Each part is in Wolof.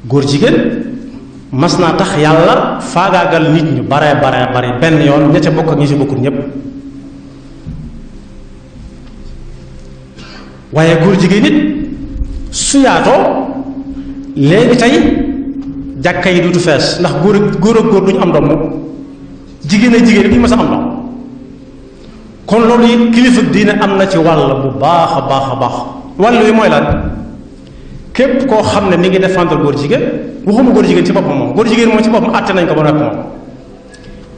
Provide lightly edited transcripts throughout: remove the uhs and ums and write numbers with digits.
góor jigéen mas naa tax yàlla faagaagal nit ñu bare benn yoon ña ca bokk ak ñi ci bokkul ñépp waaye góor jigéen nit su yaatoo léegi tey jàkka yi duutu fees ndax góor ak góor duñu am doom moom jigéen ak jigéen duñu mas a am doom kon loolu yi kilifa diine am na ci wàll bu baax a baax wàll wi mooy lan képp koo xam ne mi ngi défendre góor jigéen waxuma góor jigéen ci boppam moom góor jigéen moom ci boppam àtte nañ ko ba noppi moom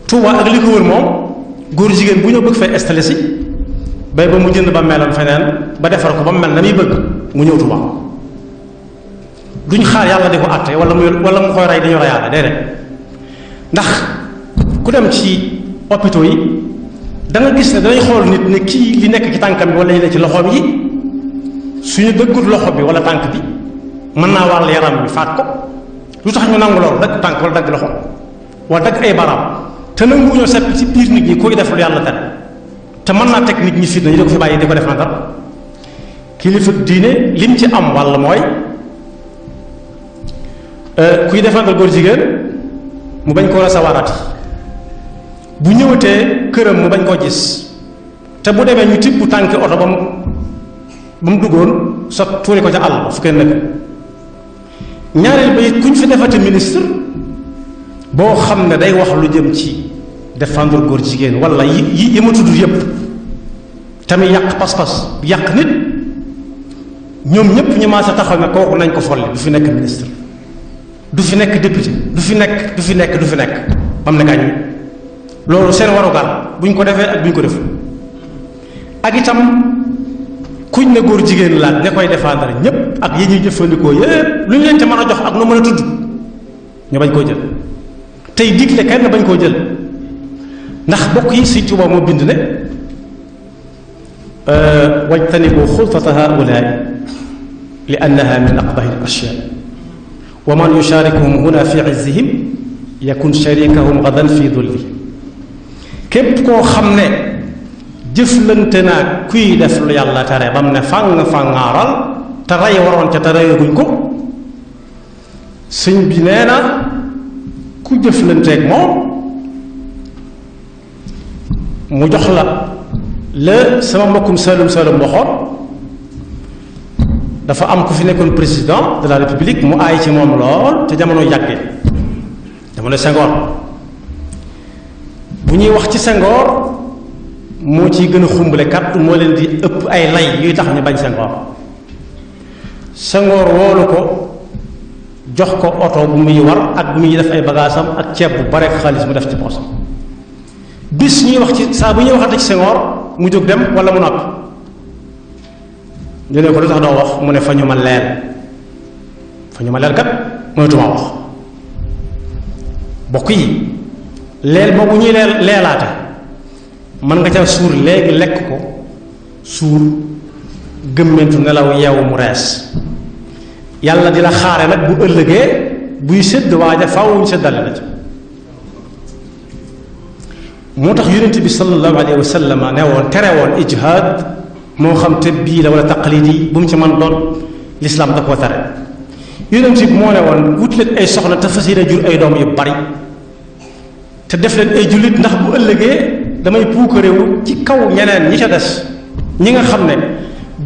Touba ak li ko wër moom góor jigéen bu ñëw bëgg fay installé si bay ba mu jënd ba melam feneen ba defar ko ba mu mel na muy bëgg mu ñëw Touba duñ xaar yàlla di ko àtte wala mu koy rey dañu reyaale déedéet ndax ku dem ci hôpitaux yi da nga gis ne danañ xool nit ne kii li nekk ci tànkam bi wala li nekk ci loxoom yi suñu dëggut loxo bi wala tànk bi mën naa wàll yaram bi faat ko lu tax ñu nangu loolu dagg tànk wala dagg loxo wala dagg ay baraam te nanguwuñoo sepp ci biir nit ñi koy def lu yàlla tere te mën naa teg nit ñi fitna ñu di ko fi bàyyi di ko def na kilifa diine lim ci am wàll mooy kuy défendre góor jigéen mu bañ koo recevoir bu ñëwatee këram mu bañ koo gis te bu demee ñu tibb tànki oto ba mu duggoon sot tuuri ko ca àll ba fu kenn nekk ñaareel ba it kuñ fi defati ministre boo xam ne day wax lu jëm ci défendre góor jigéen wala yi ma tudd yépp tamit yàq pas-pas yàq nit ñoom ñépp ñu maasa taxaw ne kooku nañ ko folli du fi nekk ministre du fi nekk député du fi nekk bam ne gàññi loolu seen warugar buñ ko defee ak buñ ko def ak itam kuñ ne góor jigéen laaj ña koy défendre ñépp ak yi ñuy jëfandikoo yépp lu ñu leen ca mën a jox ak nu mën a tudd ñu bañ koo jël tey digle kenn bañ koo jël ndax bokk yi Sëñ Tuubaa moo bind ne wajtanibu xultata haulaai li annaha min aqbahi al ashyaa wa man yusharikuhum huna fi izzihim yakun sharikahum gadan fi dulli képp koo xam ne jëflante naa kuy def lu yàlla tere ba mu ne fàngaaral te rey waroon ca te reyaguñ ko sëñ bi nee na ku jëflanteeg moom mu jox la sama mbokkum Saalum waxoon dafa am ku fi nekkoon président de la république mu aay ci moom lool te jamono yàggee jamono Senghor bu ñuy wax ci Senghor moo ciy gën a xumbale kat moo leen di ëpp ay lay yuy tax ñu bañ Senghor woolu ko jox ko oto bu muy war ak bu muy def ay bagaasam ak ceeb bu bare xaalis mu def ci poosam bis ñuy wax ci saa bu ñuy waxate ci Senghor mu jóg dem wala mu noppi ñu ne ko lu tax doo wax mu ne fa ñu ma leel kat mënatuma wax bokk yi leel boobu ñuy leelaate mën nga ca suur léegi lekk ko suur gëmmentu nelaw yeewu mu rees yàlla di la xaare nag bu ëllëgee buy sédd waaja faaw ñu séddale la ci moo tax yonent bi sallallahu alayhi wa sallam ne woon tere woon ijhaad moo xam te bii la wala taqlidi bu mu ci man doon lislaam da koo tere yonent bi moo ne woon wut leen ay soxna te fas yéene jur ay doom yu bari te def leen ay jullit ndax bu ëllëgee damay puukarewu ci kaw ñeneen ñi ca des ñi nga xam ne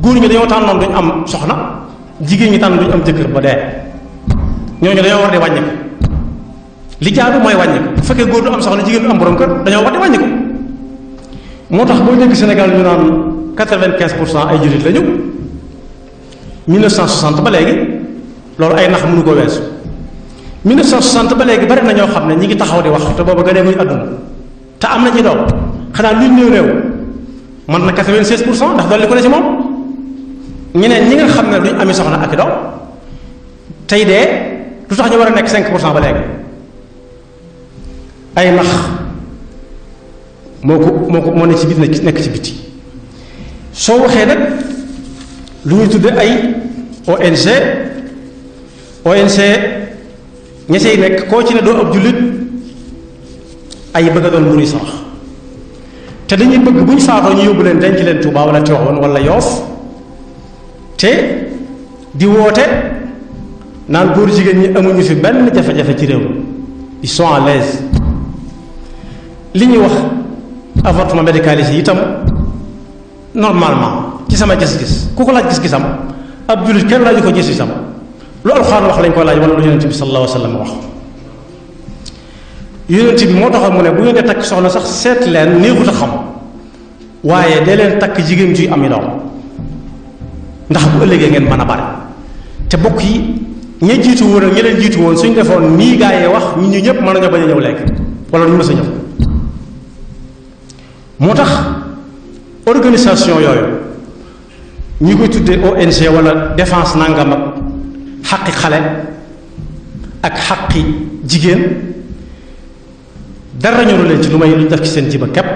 góor ñi dañoo tànnoon duñ am soxna jigéen ñi tànn duñ am jëkkër ba dee ñooñu dañoo war di wàññi ko li jaadu mooy wàññi ko bu fekkee góor du am soxna jigéen du am borom kër dañoo war di wàññi ko moo tax boo dégg Sénégal ñu naan 95% ay jullit lañu 1960 ba léegi loolu ay nax mënu ko weesu 1960 ba léegi bari na ñoo xam ne ñi ngi taxaw di wax te booba gënee muy àdduna te am na ci doom xanaa luñ néew néew mën na 96% ndax dolli ko ne ci moom ñeneen ñi nga xam ne duñ ami soxna ak i doom tey dee lu tax ñu war a nekk 5% ba léegi ay nax moo ne ci biir nekk ci biti soo waxee nag lu ñuy tudde ay ONG ña say nekk koo ci ne doo ab jullit ay bëgg a doon mburu sarax te dañuy bëgg bu ñu faatoo ñu yóbbu leen denc leen Tuubaa wala Tiwaawan wala Yoof te di woote naan góor jigéen ñi amuñu fi benn jafe-jafe ci réew mi ils sont à l'aise li ñuy wax avortement médicalisé itam normalement ci sama gis-gis ku ko laaj gis-gisam ab jullit kenn laaju ko gis-gisam lu alxuraan wax lañ ko laaj wala lu yonent bi sallallahu alayhi wa sallam wax yonent bi moo taxoon mu ne bu ngeen di takk soxna sax seet leen néexut a xam waaye dee leen takk jigéen juy am i doom ndax bu ëllëgee ngeen mën a bari te bokk yi ña jiitu woon ak ña leen jiitu woon suñ defoon nii gaa yee wax ñun ñu ñëpp mën nañoo bañ a ñëw léegi wala ñu mës a ñëw moo tax organisation yooyu ñi koy tuddee ONG wala défense nangam ak xaqi xale ak xaqi jigéen dara ñoru leen ci lu may lu def ci seen jiba képp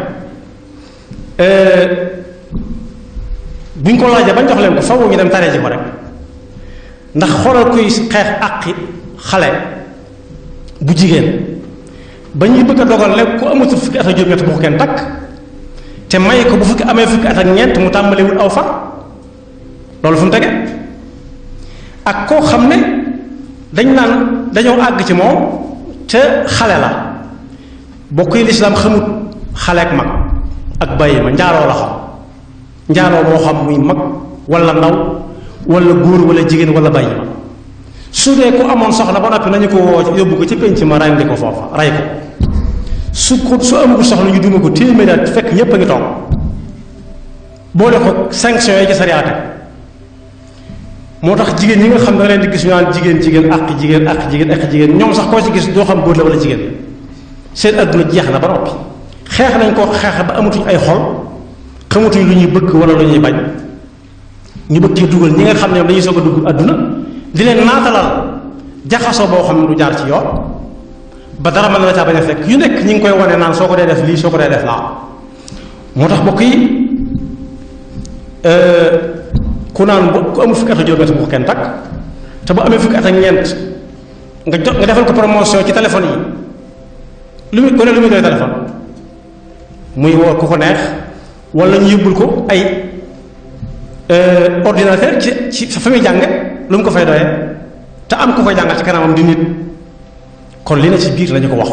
buñ ko laajee bañ jox leen ko faw ñu dem taree ji ko rek ndax xoolal kuy xeex àqi xale bu jigéen ba ñuy bëgg a dogal ne ku amatul fukki at ak juróom-ñett bu ko kenn takk te may ko bu fukki amee fukki at ak ñeent mu tàmbalewul aw far loolu fu mu tege ak koo xam ne dañ naan dañoo àgg ci moom te xale la bokk yi lislaam xamut xale ak mag ak bàyyi ma njaaloo la xam njaaloo moo xam muy mag wala ndaw wala góor wala jigéen wala bàyyi ma su dee ku amoon soxna ba noppi nañu ko woo yóbbu ko ci penc ma rendi ko foofa rey ko su amul soxna ñu duma ko téeméeri at fekk ñépp a ngi toog boole ko sanction yi ci sariyaate moo tax jigéen ñi nga xam ne da leen di gis ñu naan jigéen àq jigéen ñoom sax koo ci gis doo xam góor la wala jigéen seen adduna jeex na ba noppi xeex nañ koo xeex ba amatuñ ay xol xamatuñ lu ñuy bëgg wala lu ñuy bañ ñu bëgg ci dugal ñi nga xam ne ñoom dañuy soog a dugg adduna di leen naatalal jaxasoo boo xam ne du jaar ci yoon ba dara mën na la caa bañ a fekk yu nekk ñi ngi koy wane naan soo ko dee def lii soo ko dee def laa moo tax bokk yi ku naan ku amul fukki at ak juróom-ñett bu ko kenn takk te bu amee fukki at ak ñeent nga defal ko promotion ci téléphone yi lu muy ku ne lu muy doy téléphone muy woo ku ko neex wala ñu yóbbul ko ay ordinateur ci fa muy jànge lu mu ko fay doyee te am ku koy jàngal ci kanamam di nit kon li na ci biir lañu ko wax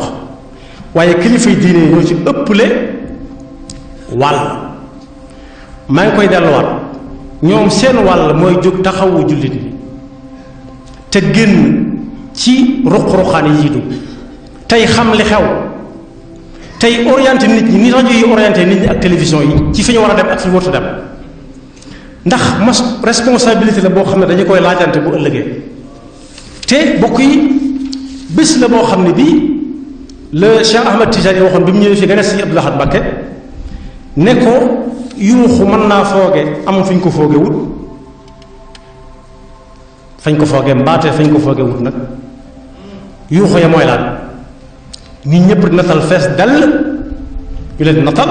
waaye kilifay diine yi ñoo ci ëpple wàll maa ngi koy delluwaat ñoom seen wàll mooy jóg taxawu jullit ñi te génn ci ruq-ruqaan yi dugg tey xam li xew tey orienté nit ñi ni rajo yi orienté nit ñi ak télévision yi ci fi ñu war a dem ak fi ñu warut a dem ndax mas responsabilité la boo xam ne dañu koy laajante bu ëllëgee te bokk yi bés la boo xam ne bii la Cheikh Ahmad Tidiane waxoon bi mu ñëwee fi nga ne si Abdou Lahad Mbacké ne ko yuuxu mën naa fooge am fu ñu ko fooge wut fañ ko fooge mbaate fañ ko fooge wut nag yuuxu ya mooy laal nit ñëpp di natal fees dell ñu leen natal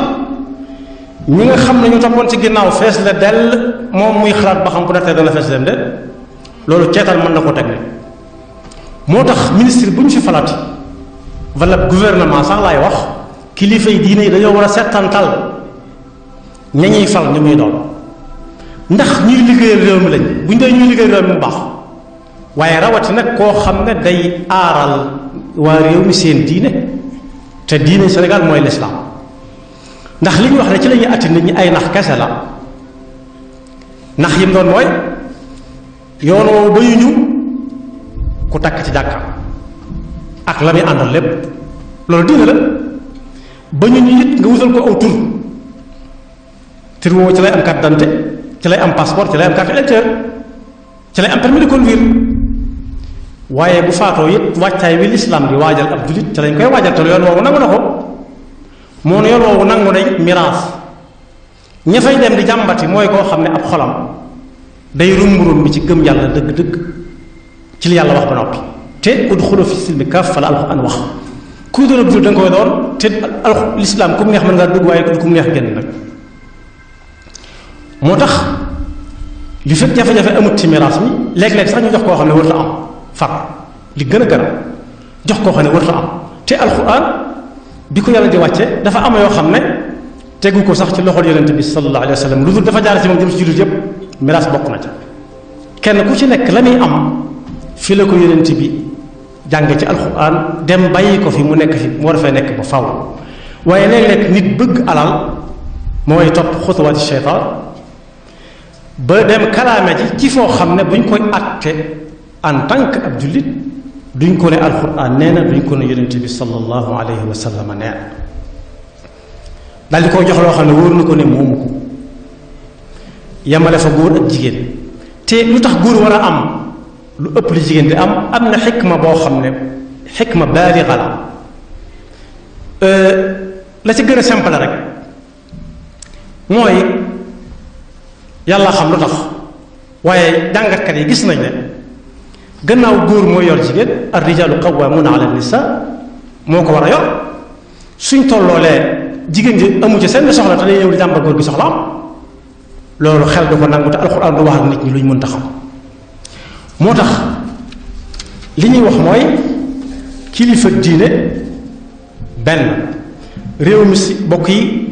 ñi nga xam ne ñu toppoon ci ginnaaw fees la dell moom muy xalaat ba xam bu nattee dana fees leen de loolu ceetal mën na ko teg ne moo tax ministre bu ñu fi falati wala gouvernement sax laay wax kilifa yi diine yi dañoo war a settantal ña ñuy fal ñu muy doon ndax ñuy liggéeyal réew mi lañ bu ñu dee ñuy liggéeyal réew mi mu baax waaye rawati nag koo xam ne day aaral waa réew mi seen diine te diine Sénégal mooy lislaam ndax li ñu wax ne ci la ñuy atti nit ñi ay nax kese la nax yim doon mooy yoon woowu ba ñu ku takk ci jàkka ak la muy àndal lépp loolu diine la ba ñu it nga wutal ko aw tur woowu ci lay am carte d'identité ci lay am passeport ci lay am carte électeur ci lay am permis de conduire waaye bu faatoo it wàccaay wi lislaam di waajal ab julit ci lañ koy waajal te yoon woowu nangu na ko moo ne yoon woowu nangu na it miraas ña fay dem di jàmbati mooy koo xam ne ab xolam day rumburum bi ci gëm yàlla dëgg-dëgg ci li yàlla wax ba noppi te udxulu fi silmi kaaffa la alxuraan wax kuy doon ab julit da nga koy doon te lislaam ku mu neex mën ngaa dugg waaye ku mu neex génn nag moo tax li fekk jafe-jafe amut ci miraas mi léeg-léeg sax ñu jox koo xam ne warut a am far li gën a gën jox koo xam ne warut a am te alxuraan bi ko yàlla di wàcce dafa am yoo xam ne tegu ko sax ci loxol yonent bi sallallahu alayhi wa sallam lu dul dafa jaar ci moom jëm ci jullit yëpp miraas bokk na ca kenn ku ci nekk la muy am fi la ko yonent bi jàng ci alxuraan dem bàyyi ko fi mu nekk fi mu war a fay nekk ba faw waaye léeg-léeg nit bëgg alal mooy topp xutuwaati sheytaan ba dem kalaame ji ci foo xam ne buñ koy àtte en tant que ab jullit duñ ko ne alxuraan nee na duñ ko ne yonent bi sallallahu alayhi wa sallam nee na daal di ko jox loo xam ne wóor na ko ne moomu ko yamale fa góor ak jigéen te lu tax góor war a am lu ëpp li jigéen di am na xikma boo xam ne xikma baaliga la ci gën a simple rek mooy yàlla xam lu tax waaye jàngatkat yi gis nañ ne gannaaw góor mooy yor jigéen ar rijaalu qawwaamuuna ala nisaa moo ko war a yor suñ tolloolee jigéen ji amu ci seen soxla te day ñëw di jàmbal góor gi soxlaam loolu xel du ko nangu te alxuraan du wax ak nit ñi luñ mën ta xam moo tax li ñuy wax mooy kilifa diine benn réew mi si bokk yi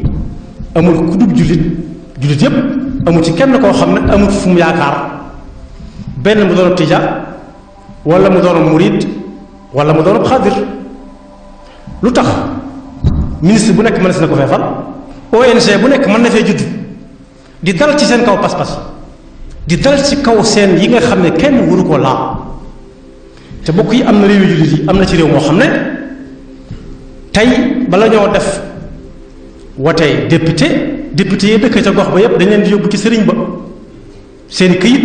amul ku dub jullit yépp amul ci kenn koo xam ne amul fu mu yaakaar benn mu doon tijaan wala mu doon murid wala mu doon xaadir lu tax ministre bu nekk mën na ko fee fal ONG bu nekk mën na fee judd di dal ci seen kaw pas-pas di dal ci kaw seen yi nga xam ne kenn waru koo laal te bokk yi am na réew yu jullit yi am na ci réew moo xam ne tey bala ñoo def watee député yi dëkk ca gox ba yépp dañ leen di yóbbu ci sëriñ ba seen këyit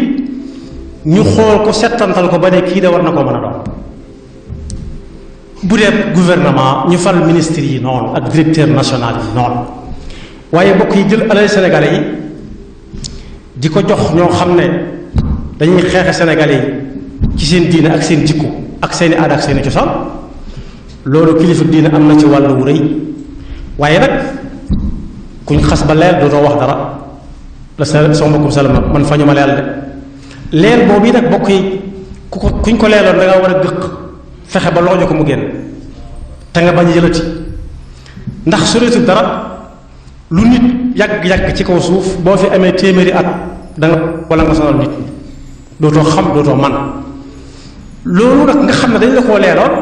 ñu xool ko settantal ko ba ne kii de war na koo mën a doon bu dee gouvernement ñu fal ministre yi noonu ak directeur national yi noonu waaye bokk yi jël alal sénégalais yi di ko jox ñoo xam ne dañuy xeexe sénégalais yi ci seen diine ak seen jikko ak seeni aada ak seeni cosaan loolu kilifa diine am na ci wàllu wu rëy waaye nag kuñ xas ba leel dootoo wax dara la soo mbokkum salama man fa ñu ma leel de leel boobu nag bokk yi kuñ ko leeloon da nga war a gëq fexe ba looñu ko mu génn te nga bañ jëlati ndax soreetul dara lu nit yàgg-yàgg ci kaw suuf boo fi amee téeméeri at da nga wala nga sonal nit dootoo xam dootoo man loolu nag nga xam ne dañ la koo leeroon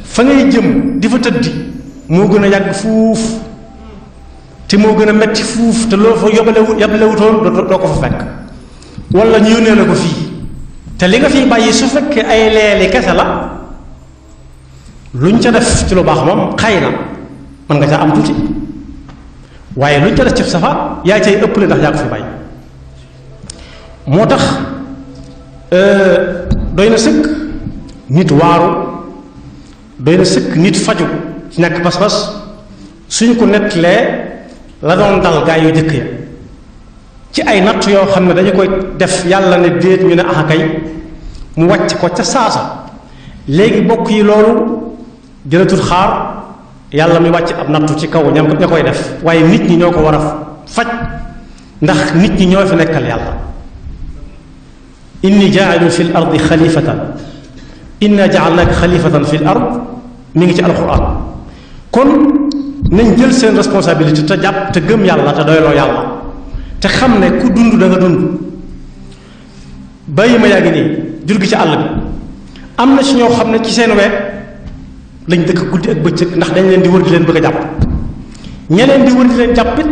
fa ngay jëm di fa tëddi moo gën a yàgg fuuf te moo gën a metti fuuf te loo fa yabalewutoon doo ko fa fekk wala ñu yónnee la ko fii te li nga fiy bàyyi su fekkee ay leeli kese la luñ ca def ci lu baax moom xay na mën nga ca am tuuti waaye luñ ca def ci safar yaa cay ëppale ndax yaa ko fi bàyyi moo tax doy na sëkk nit waaru doy na sëkk nit faju ci ñàkk pas-pas suñ ko nettalee la doon dal gaa yu jëkk ya ci ay natt yoo xam ne dañu koy def yàlla ne déet ñu ne ax kay mu wàcc ko ca saasa léegi bokk yi loolu jëlatul xaar yàlla mi wàcc ab nattu ci kaw ña koy def waaye nit ñi ñoo ko war a faj ndax nit ñi ñoo fi nekkal yàlla inni jaailun fi l ardi xalifatan inna jaalnaaka xalifatan fi l ard mi ngi ci alquran kon nañ jël seen responsabilité te jàpp te gëm yàlla te doyloo yàlla te xam ne ku dund da nga dund bàyyi ma yaa ngi nii jur gi ci àll bi am na ci ñoo xam ne ci seen we lañ dëkk guddi ak bëccëg ndax dañ leen di wër di leen bëgg a jàpp ñeneen di wër di leen jàppit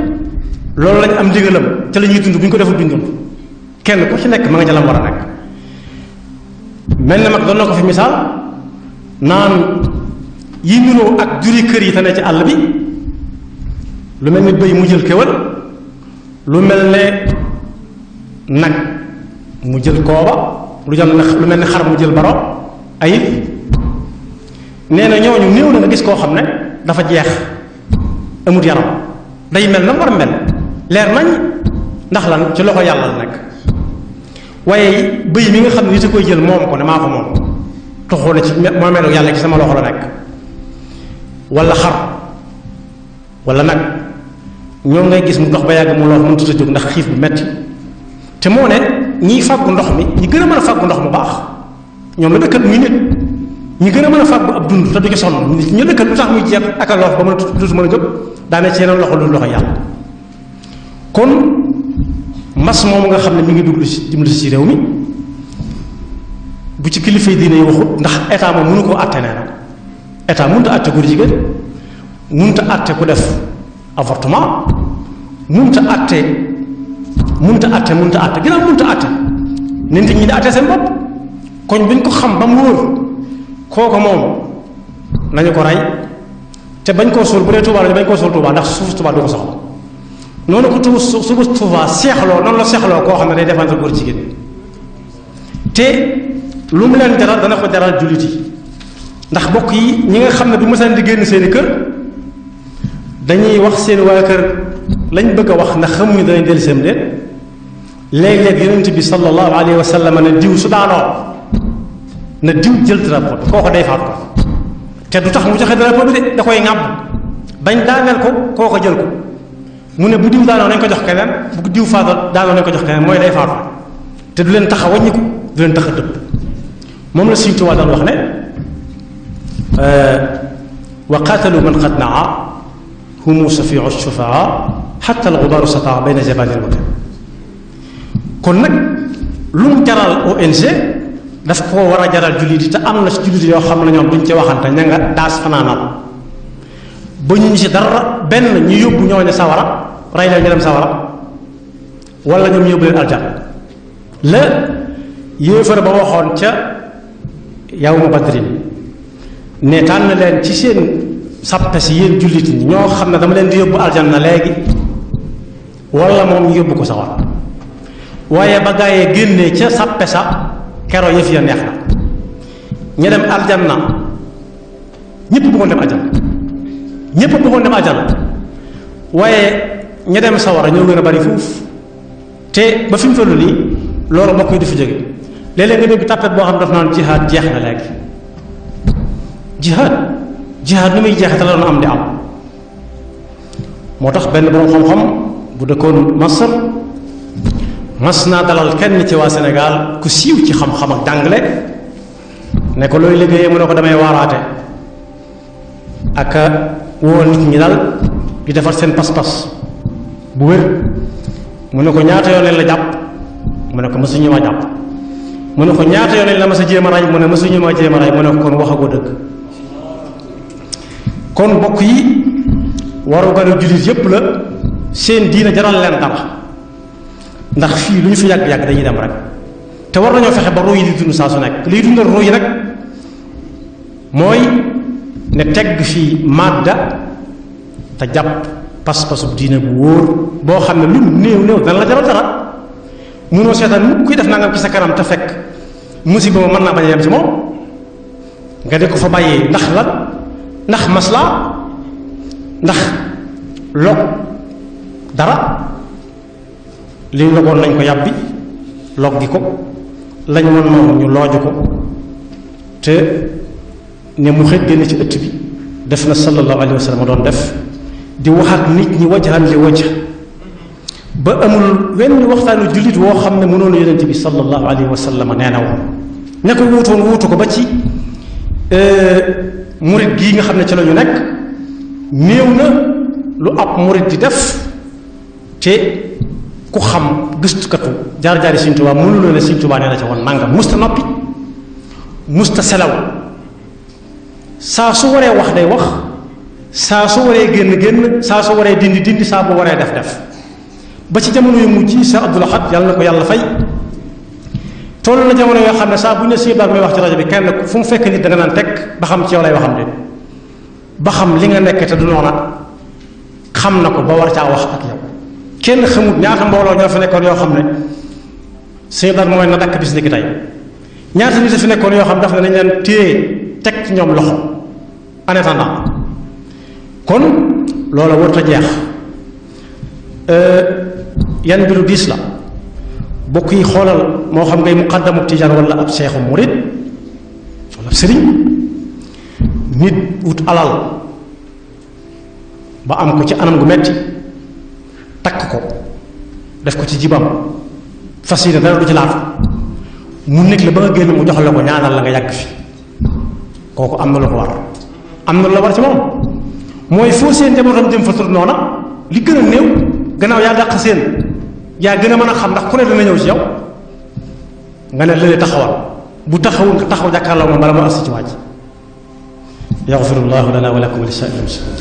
loolu lañ am ndigalam te la ñuy dund bu ñu ko deful duñ dund kenn ku ci nekk ma nga jalam war a nekk mel na mag doon na ko fi misaal naan yi nuroo ak juri kër yi te ne ci àll bi lu mel ni bëy mu jël kéwal lu mel ne nag mu jël kooba lu mel ni xar mu jël baro ayib nee na ñooñu néew na nga gis koo xam ne dafa jeex amut yaram day mel na war a mel leer nañ ndax lan ci loxo yàlla la nekk waaye bëy mi nga xam ne nit a koy jël moom ko ne maa ko moom toxoo na ci moo melu yàlla ci sama loxo la nekk wala xar wala nag ñoom ngay gis mu dox ba yàgg mu loof mënut a jóg ndax xiif bu metti te moo ne ñiy fàggu ndox mi ñi gën a mën a fàggu ndox mu baax ñoom la dëkkat muy nit ñi gën a mën a fàggu ab dund te du ci sonn ñu dëkkat lu tax muy jeex ak a loof ba mën a tuuti mën a jóg daane ci yeneen loxo lu loxo yàlla kon mas moomu nga xam ne mi ngi dugg si dimbali si réew mi bu ci kilifa yi diine yi waxut ndax état moom mënu koo àtte nee na état mënut a àtte góor jigéen mënut a àtte ku def avortement mënut a àtte ginnaaw mënut a àtte ne nit ñi di àtte seen bopp koñ buñ ko xam ba mu wóor kooku moom nañu ko rey te bañ koo suul bu dee Tuubaa la bañ koo suul Tuubaa ndax suuf Tuubaa du ko soxla noonu ko suuf Tuubaa seexloo noonu la seexloo koo xam ne day défendre góor jigéen te lu mu leen jaral dana ko jaral jullit yi ndax bokk yi ñi nga xam ne du mësaan di génn seeni kër dañuy wax seen waa kër lañ bëgg a wax ndax xamuñu danañ dellu seen déet léeg-léeg yonent bi sallallahu alayhi wa sallam ne diw su daanoo na diw jël drapeau bi kooko day faatu ko te du tax mu joxe drapeau bi de da koy ŋàbb bañ daaneel ko kooko jël ko mu ne bu diw daanoo nañ ko jox keneen bu diw faatoo daanoo nañ ko jox keneen mooy day faatu te du leen tax a wàññi ko du leen tax a dëpp moom la Sëriñ Tuubaa daan wax ne wa qaatalu man qad naa humu safiu shufaa xatta alxubaaru sataa bayna jabaanil mutim kon nag lu mu jaral ONG daf koo war a jaral jullit yi te am na ci jullit yoo xam ne ñoom duñ ci waxante ña nga daas fanaanal ba ñu ci dara benn ñu yóbbu ñooñu sawara rey leen ñu dem sawara wala ñoom yóbbu leen aljan la yéefar ba waxoon ca yawmu badrin ne tànn leen ci seen sàppe si yéen jullit ñi ñoo xam ne dama leen di yóbbu aljan na léegi wala moom ñu yóbbu ko sawara waaye ba gaayee génnee ca sàppe sa kero yëf ya neex na ña dem aljanna ñëpp bëggoon dem aljanna ñëpp bëggoon dem aljanna waaye ña dem sawara ñoo gën a bari fuuf te ba fi mu toll nii loolu mbokk yi du fi jóge léeg-léeg nga dégg tàppet boo xam ne daf naan jihaad jeex na léegi jihaad ni muy jeexe te la doon am di am moo tax benn borom xam-xam bu dëkkoon Masar mas naa dalal kenn ci waa Sénégal ku siiw ci xam-xam ak jàngale ne ko looy liggéeyee mu ne ko damay waaraate ak woo nit ñi dal di defar seen pas-pas bu wér mu ne ko ñaata yoon leen la jàpp mu ne ko mësuñu ma jàpp mu ne ko ñaata yoon leen la ma sa jéem a rey mu ne mësuñu ma jéem a rey mu ne ko kon waxagoo dëgg kon bokk yi waru garu jullit yépp la seen diina jaral leen dara ndax fii lu ñu fi yàgg-yàgg dañuy dem rek te war nañoo fexe ba ruu yi di dund saa su nekk liy dundal ruu yi nag mooy ne tegg fii madda te jàpp pas-pasub diine bu wóor boo xam ne lu néew dana la jaral dara mënoo seetaan mu kuy def nangam ci sa kanam te fekk musiba ma mën naa bañ a yem ci moom nga di ko fa bàyyee ndax lan ndax maslaa ndax log dara liñ logoon nañ ko yàbbi log gi ko lañ mën noonu ñu looju ko te ne mu xëj génn ci ëtt bi def na sallallahu alayhi wa sallam doon def di wax ak nit ñi wajhan li wajh ba amul wenn waxtaanu jullit woo xam ne mënoon yonent bi sallallahu alayhi wa sallam nee na woon ña ko wuutoon wuutu ko ba ci murit gii nga xam ne ci la ñu nekk néew na lu ab murit di def te ku xam gëstukatu jaar-jaari Sëriñ Tuubaa mënuloo ne Sëriñ Tuubaa nee na ca woon nangam musta noppi musta selaw saa su waree wax day wax saa su waree génn saa su waree dindi saa bu waree def ba ci jamono yu mujj Cheikh Abdoul Ahad yàlla na ko yàlla fay toll na jamono yoo xam ne saa bu ñu ne si baag may wax ci rajo bi kenn fu mu fekk nit da nga naan teg ba xam ci yow lay waxam de ba xam li nga nekk te du noona xam na ko ba war caa wax ak yow kenn xamut ñaata mbooloo ñoo fi nekkoon yoo xam ne sëñ daal mooy na dakk bis ni ki tey ñaata nit a fi nekkoon yoo xam daf ne nañ leen téye teg ci ñoom loxo en attendant kon loola warut a jeex yan mbiru diis la bokk yi xoolal moo xam ngay muqaddamu tijaan wala ab seexu murit wala sëriñ nit wut alal ba am ko ci anam gu metti takk ko def ko ci jibam fas yéene dara du ci laatu mu nekk la ba nga génn mu jox la ko ñaanal la nga yàgg fi kooku am na lu ko war am na lu la war ci moom mooy foo seen njabootam jëm fa tur noona li gën a néew gannaaw yaa dàq seen yaa gën a mën a xam ndax ku ne dana ñëw ci yow nga ne lële taxawal bu taxawul taxaw jàkkaarloo moom bala moo agsi ci waaj yaxfirullahu lana wa lakum wa li saa'iril muslimin